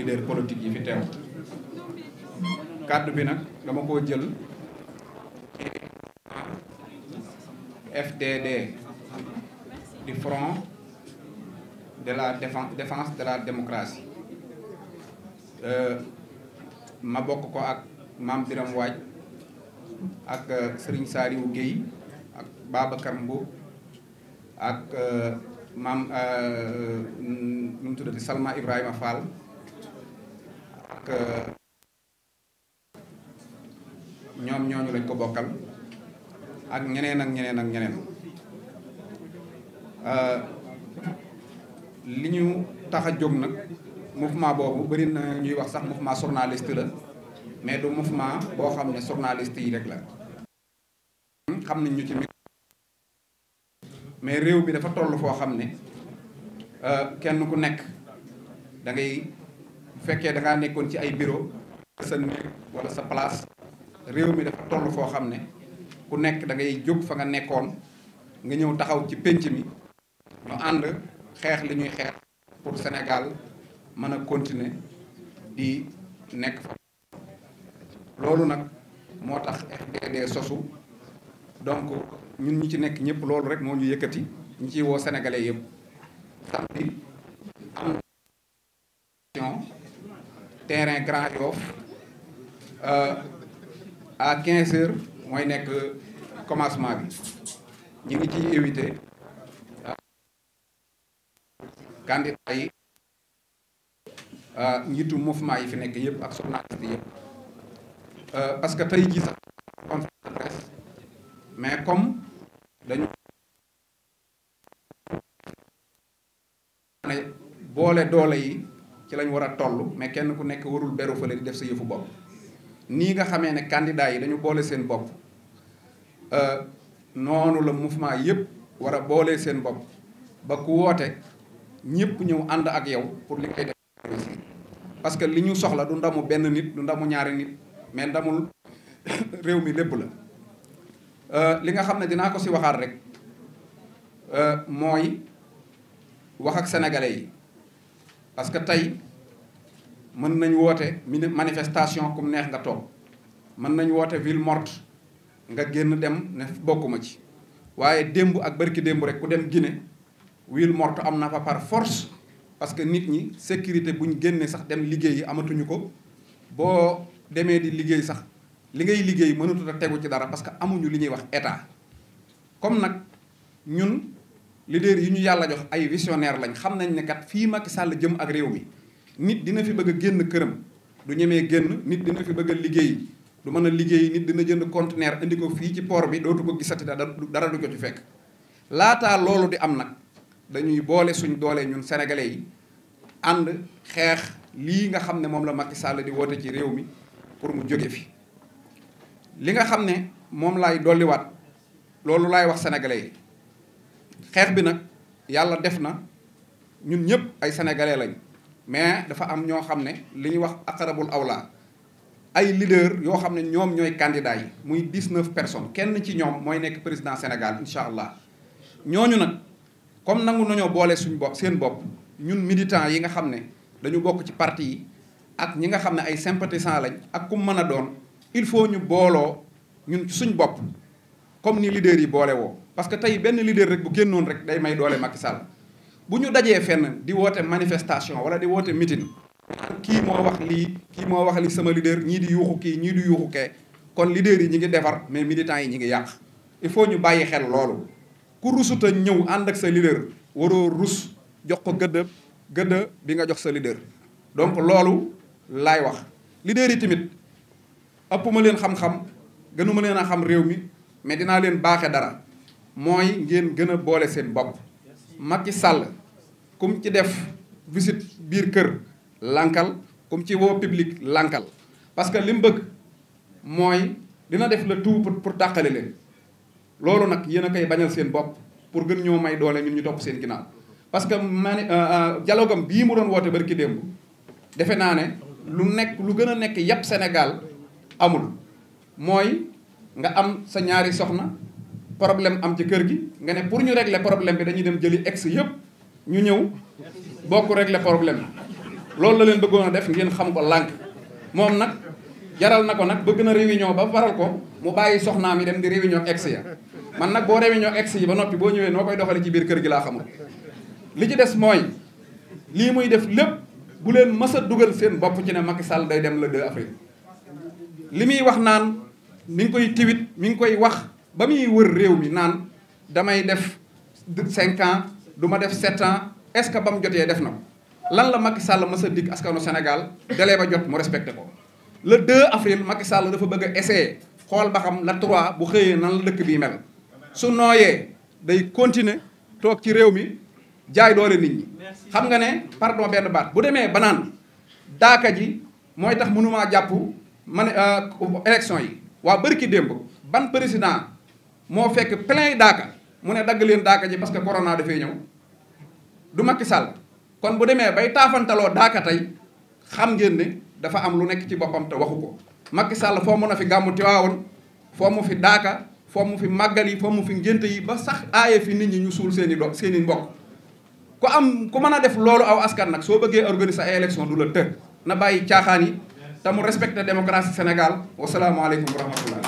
leader politique yi fi teew kàddu bi nag dama koo jël FDD du Front de la défense de la démocratie ma bokk ko ak Mame Biram Waaj ak Serigne Saliou Guèye ak Babacar Mbow ak nu mu tuddati Salma Ibrahima Fall ak ñooñu lañ ko bokkal ak ñeneen ak ñeneen ak ñeneen li ñu tax a jóg nag mouvement boobu bëri na ñuy wax sax mouvement journaliste la mais du mouvement boo xam ne journaliste yi rek la xam nañ ñu ci mais réew bi dafa toll foo xam ne kenn ku nekk da ngay bu fekkee da ngaa nekkoon ci ay bureau sa néeg wala sa place réew mi dafa toll foo xam ne ku nekk da ngay jóg fa nga nekkoon nga ñëw taxaw ci pénc mi ñu ànd xeex li ñuy xeex pour Sénégal mën a continuer di nekk fa loolu nag moo tax FDD sosu donc ñun ñi ci nekk ñëpp loolu rek moo ñu yëkkati ñu ciy woo sénégalais yëpp samedi am terrain Grand Yoff à 15 heures mooy nekk commencement bi ñu ngi ciy éviter candidat yi njiitu mouvement yi fi nekk yëpp ak journaliste yëpp parce que tey jii sax conférence de presse mais comme dañu ne boole doole yi ci lañ war a toll mais kenn ku nekk warul beru fële di def sa yëfu bopp nii nga xamee ne candidat yi dañu boole seen bopp noonu la mouvement yëpp war a boole seen bopp ba ku woote ñëpp ñëw ànd ak yow pour li ngay def parce que li ñu soxla du ndamu benn nit du ndamu ñaari nit mais ndamul réew mi lépp la li nga xam ne dinaa ko si waxaat rek mooy wax ak sénégalais yi parce que tey mën nañ woote manifestation kum neex nga toog mën nañ woote ville morte nga génn dem ne bokkuma ci waaye démb ak barki démb rek ku dem Guinée ville morte am na fa par force parce que nit ñi sécurité buñ génnee sax dem liggéeyi amatuñu ko boo demee di liggéey sax li ngay liggéey mënatut a tegu ci dara parce que amuñu li ñuy wax état comme nag ñun leader yi ñu yàlla jox ay visionnaire lañ xam nañ ne kat fii Macky Sall jëm ak réew mi nit dina fi bëgg a génn këram du ñemee génn nit dina fi bëgg a liggéey du mën a liggéey nit dina jënd conteneur indi ko fii ci port bi dootu ko gisati dara du ko ci fekk laataa loolu di am nag dañuy boole suñ doole ñun sénégalais yi ànd xeex lii nga xam ne moom la Macky Sall di woote ci réew mi pour mu jóge fi li nga xam ne moom laay dolliwaat loolu laay wax sénégalais yi xeex bi nag yàlla def na ñun ñëpp ay sénégalais lañ mais dafa am ñoo xam ne li ñuy wax aqrabul awla ay leader yoo xam ne ñoom ñooy candidats yi muy 19 personnes kenn ci ñoom mooy nekk président Sénégal incha allah ñooñu nag comme nangu nañoo boole suñ bopp seen bopp ñun militants yi nga xam ne dañu bokk ci parti yi ak ñi nga xam ne ay sympathisants lañ ak ku mën a doon il faut ñu booloo ñun suñ bopp comme ni leader yi boole woo parce que tey benn leader rek bu génnoon rek day may doole Macky Sall bu ñu dajee fenn di woote manifestation wala di woote meeting kii moo wax lii kii moo wax li sama leader ñii di yuuxu kii ñii di yuuxu kee kon leader yi ñi ngi defar mais militants yi ñi ngi yàq il faut ñu bàyyi xel loolu ku rusuta ñëw ànd ak sa leader waroo rus jox ko gëdd bi nga jox sa leader donc loolu laay wax leader yi tamit ëpp ma leen xam-xam gënuma leen a xam réew mi mais dinaa leen baaxe dara mooy ngeen gën a boole seen bopp Macky Sall kum ci def visite biir kër lankal kum ci woo public lankal parce que li mu bëgg mooy dina def le tout pour tàqale leen loolu nag yéen a koy bañal seen bopp pour gën ñoo may doole ñun ñu topp seen ginnaaw parce que dialogue am bii mu doon woote barki démb defe naa ne lu gën a nekk yàpp Sénégal amul mooy nga am sa ñaari soxna problème am ci kër gi nga ne pour ñu régler problème bi dañuy dem jëli ex yëpp ñu ñëw bokk régler problème loolu la leen bëggoon a def ngeen xam ko lànk moom nag jaral na ko nag bëgg na réunion ba faral ko mu bàyyi soxnaam yi dem di réunion ex ya man nag boo réunion ex yi ba noppi boo ñëwee noo koy doxale ci biir kër gi laa xamul li ci des mooy lii muy def lépp bu leen mës a dugal seen bopp ci ne Macky Sall day dem le 2 avril li muy wax naan mi ngi koy tiwit mi ngi koy wax ba muy wër réew mi naan damay def 5 ans du ma def 7 ans est-ce que ba mu jotee def na ko lan la Macky Sall mës a dig askanu Sénégal délai ba jot mu respecté ko le 2 avril Macky Sall dafa bëgg a essayer xool ba xam la 3 bu xëyee nan la dëkk bii mel su nooyee day continuer toog ci réew mi jaay doole nit ñi xam nga ne pardon benn baat bu demee ba naan daaka ji mooy tax mënumaa jàpp man élection yi waa bëri ki démb ban président moo fekk plein daaka mu ne dagg leen daaka ji parce que corona dafay ñëw du Macky Sall kon bu demee bay taafantaloo daaka tey xam ngeen ne dafa am lu nekk ci boppam te waxu ko Macky Sall foo mun a fi gàmmu Tiwaawoon foo mu fi daaka foo mu fi màggal yi foo mu fi ngénte yi ba sax aaye fi nit ñi ñu suul seen i mbokk ku mën a def loolu aw askan nag soo bëggee organiser ay élection du la të na bàyyi caaxaan yi te mu respecté démocratie Sénégal wasalaamualeykum wa rahmatullah